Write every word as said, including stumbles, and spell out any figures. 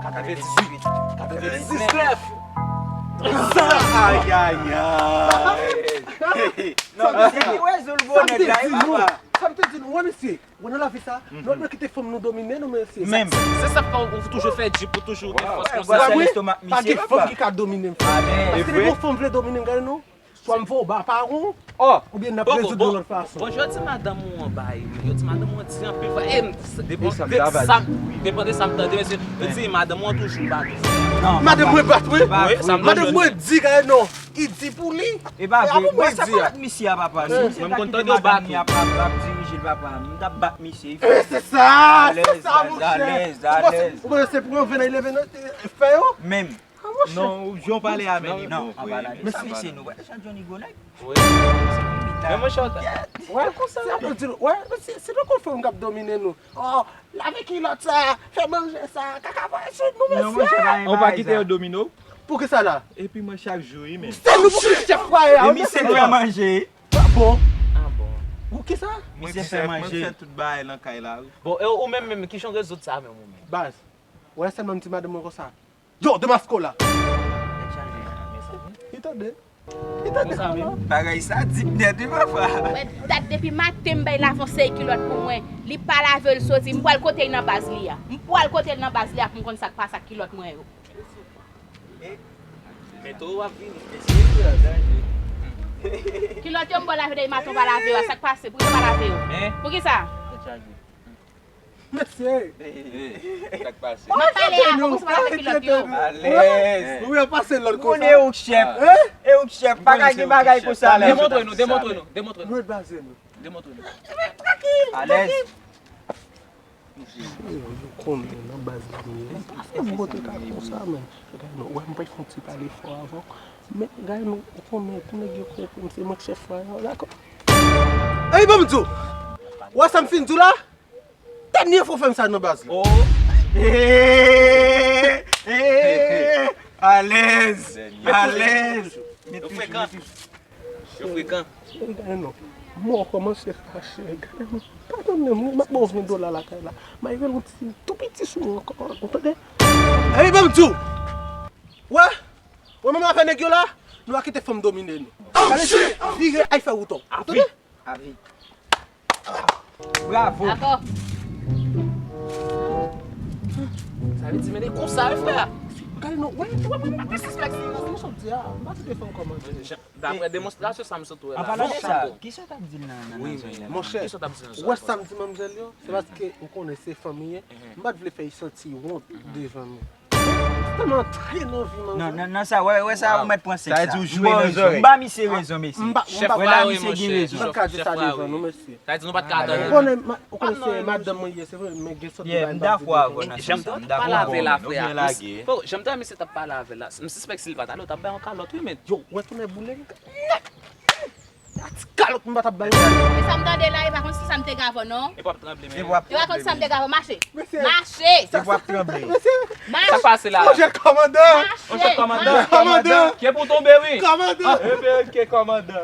Katrevendizuit. Katrevendiznèf. Ayayay. Non, men se li rezoud bonèt la, e papa. Sa m te di nou, wè mesye, wè nan lavi sa, nou ap kite fanm nou domine nou, mesye. Menm. Se sa k fè ou toujou fè djip, ou toujou gen fòs konsa. Wè, wè, pa gen fanm ki ka domine m, frè. Paske depi yon fanm vle domine m, gade nou. Swa m fè w ba pawon, oubyen n ap rezoud yon lòt fason. Bon, jodi madanm ou an bay, wi. Jodi madanm ou an di anpil fwa. E, m, depan de sa m, depan de sa m tande, mesye, yo di madanm ou an toujou bat. Non, madanm mwen bat, wi. Madanm mwen di, gade non. Li di pou li. E pa vre. Bon, sa pa bat misye a, papa. Si misye ta kite madanm li ap, ap, ap dirije l, papa, m t ap bat misye. E, se sa, se sa, monchè. Ou panse, ou panse se pou anven nan eleven nan, fè yo? Menm. Non, ou jan w pale a, men li bon vre. Men sa misye nou, wè, sa Johnny Gwo Nèg. Wi. Men monchè, wè, konsa, se ap di nou, wè, se, se tankou fanm k ap domine nou. Oh, lave kilòt sa, fè manje sa, kaka voye sou nou, mesye. Ou pa kite yo domine w? Poukisa la? Epi mwen chak jou, wi, men. Se nou pou ki chèf fwaye a, wi, mesye. Misye fè manje. Bon. Ah bon. Poukisa? Misye fè manje. Mwen ki fè tout bagay nan kay la, wi. Bon, e ou menm, menm, kijan w rezoud sa menm, ou menm? Baz, wè sèlman m di madanm mwen konsa. Yo, Demasko la! Li tande. Li tande, papa. Bagay sa dip nèt, wi, papa. Wè, dat depi maten m bay l avè yon seri kilòt pou mwen. Li pa lave l soti. M pral kote l nan baz li a. M pral kote l nan baz li a pou m konn sa k pase ak kilòt mwen yo. Men towo ap vini. Kilòt yo m ba w lave depi maten w pa lave yo a. Sa k pase? Poukisa w pa lave yo? Poukisa? Mesye! Sa k pase? M ap pale a, kòman w pase kilòt yo? Alèz! Wi, ap pase lòt konsa. Ou konnen ou k chèf. E ou k chèf, pa ka gen bagay konsa. Demontre nou, demontre nou, demontre nou. Nou ret baze nou. Demontre nou. Alèz. Yo konnen nan baz la m ye. M pa fè m bote kay konsa, men. Gade nou, wè, m pral fè yon ti pale fò avè w. Men, gade nou, ou konnen, pou nèg yo konnen se mwen k chèf la, dakò? Ey, ban m di w! Wè sa m fin di w la? Dènye fwa w fè m sa nan baz la. Oh! Alèz! Alèz! Yo frekan. Yo frekan. Gade non. Mò kòmanse fache. Gade non. Padone m, wi, m ap ba w ven dola lakay la. M a rele yon ti, tou piti sou mwen ankò. Ou tande? Ey, ban m di w! Wè! Wè, menm avè nèg yo la, nou a kite fanm domine nou. Gade, vire, ay fè wout ou. Ou tande? Avi. Bravo. Dakò. Sa vle di, men e konsa, wi, frè. Gade non, wè, wè, wè, wè, wè, sispèk si, wè, sa w di a, m pa kite fanm kòmanse. Daprè demonstrasyon sa m sot wè la. An palan de sa, kisa w t ap di l nan, nan, nan zòrèy la? Monchè, kisa w t ap di nan zòrèy la? Wè sa m di manmzèl yo, se paske ou konnen se fanmi ye, m pa t vle fè l santi wont devan nou. Tèlman antre nan vi manzè. Non, non, non, sa, wè, wè sa, ou mèt pran sèks la. Sa vle di ou jwe nan zòrèy. M ba misye rezon, mesye. M ba, m ba, wè la, misye gen rezon. M pa ka di sa devan nou, mesye. Sa vle di nou pa t ka tande. Ou konnen, ou konnen se madanm mwen ye, se vre, men gen sòt bagay m pa di devan nou. Jan m te pale avè l la, frè a. Bon, jan m te wè misye t ap pale avè l la, m sispèk si l pa t ale, w t ap bay yon kalòt, wi, men. Yo, wè tounen boule m nèt. A ti kalòt m pa t ap bay. E sa m tande la, e pa konn si sa m te gen avè w, non. E w ap tranble, men. E w ap tranble, men. E w ap konn sa m te gen avè w, mache. Mesye. Mache. Sa, e w ap tranble. Mesye. Mache. Sa pase la. Monchè kòmandan. Mache. Monchè kòmandan. Mache. Kòmandan. Kè pou tonbe, wi. Kòmandan. Ah, e byen, ok, kòmandan.